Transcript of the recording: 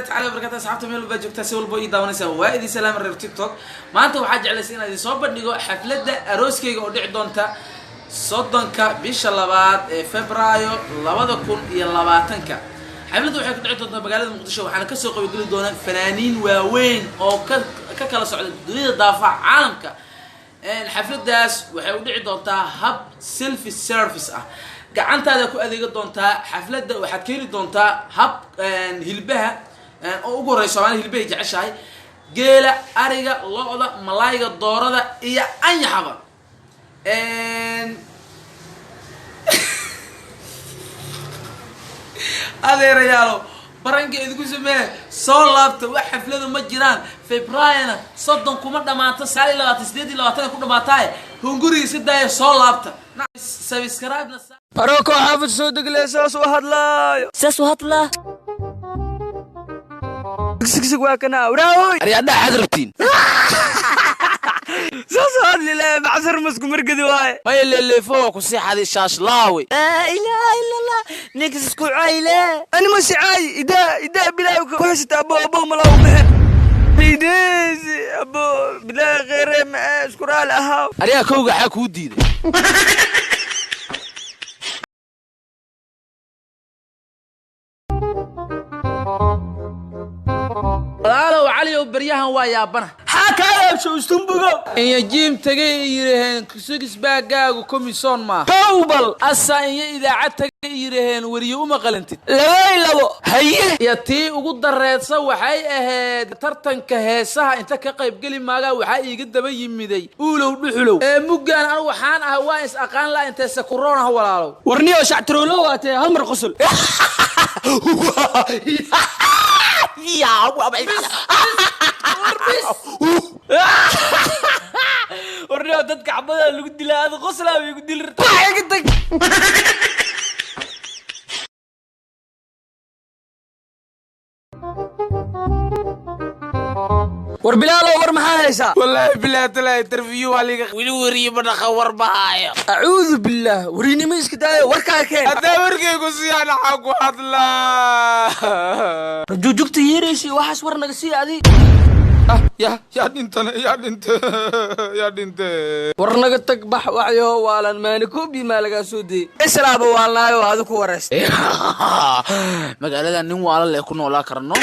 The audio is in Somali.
Taala barkata asxaabta, meel walbaa joogtaa, si walba ii daawanaysaa, waa idin salaama. Reer TikTok, maanta waxaa jeclaysay inaan idin soo bandhigo xafladda arooskayga oo dhici doonta 30-ka bisha labaad ee Febraayo 2020-ka. Xafladda waxay ku dhici doontaa magaalada Muqdisho, waxaana kasoo qaybgeli doona fanaaniin waaweyn oo ka kala socda dunida, daafaca caalamka. Xafladdaas waxay u dhici doontaa hab self service ah, gacantaada ku adeega doontaa. Xafladda waxaad ka heli doontaa hab hilbaha oo ugu horreysa. Soomaalida hilbahay jeceshahay: geela, ariga, lo'da, malaayga, doorada iyo anyaxaba. Adeerayaalo, baranka idinku samee, soo laabta. Wax xafladu ma jiraan. Febraayona 30 kuma dhamaato, 29, 28 ay ku dhamaataaye. Hunguriga iska daaya, soo laabta. Subscribe-na. Aroko xaafad soo degle, saas u hadlaayo. Saas u hadlaa. Sigsig waa kana wraahoy. Aryaadhaha, xad rabtiin? Saas u hadli le, macsar masku margadi waaye. Maya, leeleefo waa kusii xaday shaashlaawe. Laa ilaaha ila Allah, ninkas isku cayle. Ani ma sicaay, idaa idaa bilaahi ku haysata. Abo abo, malaa u bixin ideesi abo bilaahi kheyre ma isku raali ahaa. Aryaa, kowga xaa kuu diiday? Walaalow Caliyow, baryahan waa yaabana. Xaa kaa yaabsho, istumbugo? Inya jiim tagay ay yidhaheen six-pack-gaagu commission maaha. Kowbal. Asa inya idaacad tagay ay yidhaheen weriye uma qalantid. Labay labo, haye. Iyo tii ugu dareedsa waxay ahayd tartanka heesaha inta ka qaybgeli maagaa, waxaa iiga daba yimiday uulow dhuxulow ee muggaan. Anu waxaan ahay waa is aqaan laa intee sakuroon ah, walaalow. Warniyo shactiroolo waatee, hal mar qosol. Warniyo, dadka xabada lagu dilaa, ada qoslaa bay igu dili rabtaa. Wax iga tag. War Bilaalow, war maxaa haysaa? Wallaahi bilaah talaa, interview waa liga weli, weriye ma dhaqa, war bahaayo. Acuudu billaah, warinimo iska daayo, warkaa keen. Haddaa warkaygu siyaan waxaa ku hadlaa. Jugjugta yeeraysi, waxaas war naga sii adi. Ya yaa dhintana, yaa dhinte, yaa dhinte. War naga tag, bax waxyo waalan maani koobi maa lagaa soo deyey islaaba waalnaayo adi ku waraysta. Magaalada nin waala leh ku noolaa karno.